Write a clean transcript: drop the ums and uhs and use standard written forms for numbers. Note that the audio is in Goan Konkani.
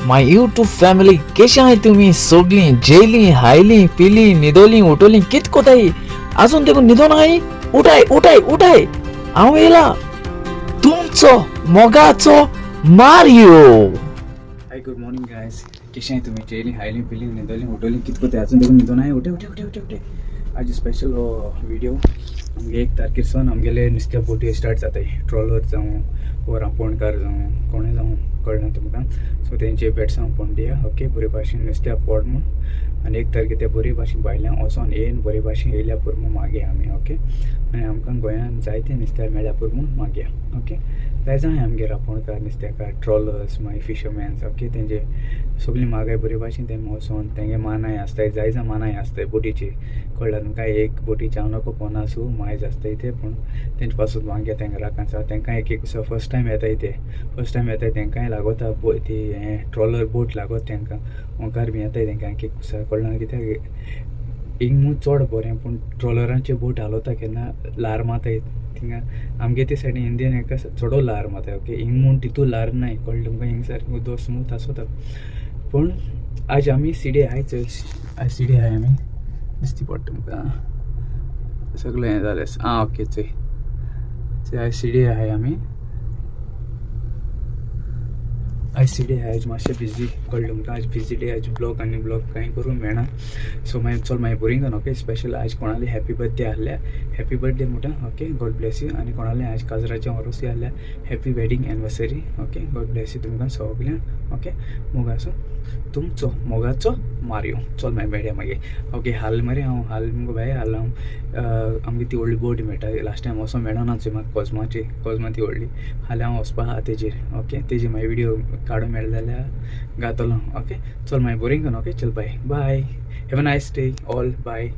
My YouTube family, केशे आहाय तुमी सोगलीं? जेयलीं, हायलीं, पिलीं, न्हिदोलीं, उठोलीं, कित कोताय? आजून देखून न्हिदोन आहाय? उठाय उठाय उठाय, हांव येयला तुमचो मोगाचो Mario. Hi, good morning guys. केशे आहाय तुमी? जेयलीं, हायलीं, पिलीं, न्हिदोलीं, उठोलीं, कित कोताय? आजून देखून न्हिदोन आहाय? उठे उठे उठे उठे उठे. आज स्पेशल हो व्हिडिओ. आमगे 1 तारखेर सावन आमगेले नुस्त्या बोटी स्टार्ट जाताय. ट्रॉलर जावं ओर आपोणकार जावं, कोणें जावं, कळना तुमकां. सो तेंचे बेडसांव पोंडिया, ओके, बरे भाशेन नुस्त्या पोड म्हूण. आनी 1 तारखे ते बरे भाशेन भायल्यान वचोन येयन, बरे भाशेन येयल्या पुरो म्हूण मागया आमी, ओके. आनी आमकां गोंयांत जायते नुस्त्या मेळ्ळ्या पुरो म्हूण मागया, ओके. जाय जाय आमगेर रांपोणकार, नुस्तेकार, ट्रॉलर्स, मागीर फिशरमॅन्स, ओके. तेंचे सगळीं मागाय बरे भाशेन तेमी वचोन तेंगे मानाय आसताय, जाय जाय मानाय आसताय बोटीचे, कळ्ळें तुमकां? एक बोटी जावं नको 50 मायज आसताय ते, पूण तेंचे पासून मागया तेंकां राखांचा. तेंकां एक एक फर्स्ट टायम येताय, ते फर्स्ट टायम येताय, तेंकांय लागोता ती हें ट्रॉलर बोट लागोता तेंकां. ओंकार बी येताय तेंकां एक एक दिसा, कळ्ळें? कित्याक हिंग म्हूण चड बरें, पूण ट्रॉलरांचे बोट हालोता केन्ना ल्हार माताय थिंगा. आमगे ते सायडीन इंडियन हेका चडो ल्हार माताय, ओके. हिंग म्हूण तितू ल्हार नाय, कळ्ळें तुमकां? हिंग सारकें उदक स्मूथ आसोता. पूण आज आमी सिडी आहाय चोय, आज सिडी आहाय आमी, दिसती पडटा तुमकां सगळें हें जालें. आं, ओके, चोय चोय, आयज सिडी आहाय आमी, आयज सिडी आहाय. आयज मातशें बिजी, कळ्ळें तुमकां? आज बिजी डे, आज ब्लॉग आनी ब्लॉग कांय करूंक मेळना. सो मागीर चल मागीर बरींग, ओके. स्पेशल आज कोणाली हॅपी बर्थडे आहल्या, हॅपी बर्थडे म्हणटा, ओके, गॉड ब्लेस you. आनी कोणाले आज काजराचें ओरोसूय आहल्या, happy wedding anniversary, okay, God bless you तुमकां सगल्यांक, ओके. मोग आसूं, तुमचो मोगाचो मारियो. चल मागीर मेळया मागीर, ओके. हाल मरे हांव हाल मुगो बाय, हाल हांव आमगे ती व्हडली बोट मेळटा. लास्ट टायम वचों मेळना चोय म्हाका, कोजमाची, कोजमा ती व्हडली. हाल्यां हांव वचपा आहा तेजेर, ओके. तेजी मागीर व्हिडियो काडूंक मेळ्ळें जाल्यार घातलो, ओके. चल मागीर बरीं करून, ओके. चल, bye bye, have a nice day all, bye.